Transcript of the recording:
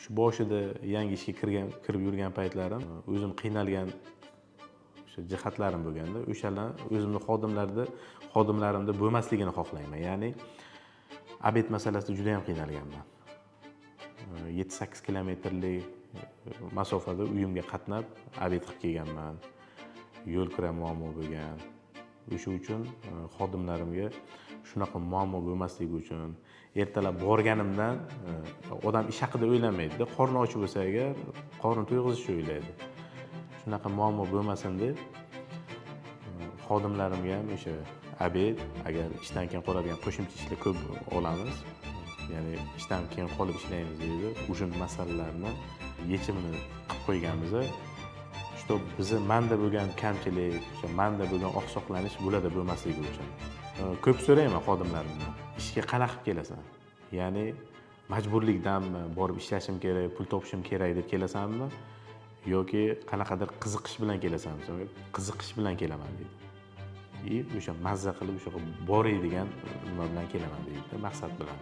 Shu boshida yangi ishga kirib yurgan paytlarim o'zim qiynalgan o'sha jihatlarim bo'lganda, o'shalar o'zimni xodimlarimda bo'lmasligini xohlayman. Ya'ni обед masalasida juda yam qiynalganman. 7-8 kilometrlik masofada uyimga qatnab обед qilib kelganman. Yo'l kira muammo bo'lgan. O'sha uchun xodimlarimga shunaqa muammo bo'lmasligi uchun ertalab borganimdan odam ish haqida o'ylamaydi-da, qorni och bo'lsa agar, qorni to'yg'izishni o'ylaydi. Shunaqa muammo bo'lmasin deb xodimlarimga ham o'sha обед, agar ishdan keyin qoladigan qo'shimcha ishlar ko'p olamiz, ya'ni ishdan keyin qolib ishlaymiz deydi, o'sha masalalarni yechimini qilib qo'yganmiz, что bizni manda bo'lgan kamchilik, o'sha manda bo'lgan oqsoqlanish bularda bo'lmasligi uchun. Ko'p so'rayman xodimlarimdan: ishga qanaqa qilib kelasan, ya'ni majburlikdanmi, borib ishlashim kerak, pul topishim kerak deb kelasanmi yoki qanaqadir qiziqish bilan kelasanmi? Qiziqish bilan kelaman deydi и o'sha mazza qilib o'sha yoqqa boray degan nima bilan kelaman deydi, maqsad bilan.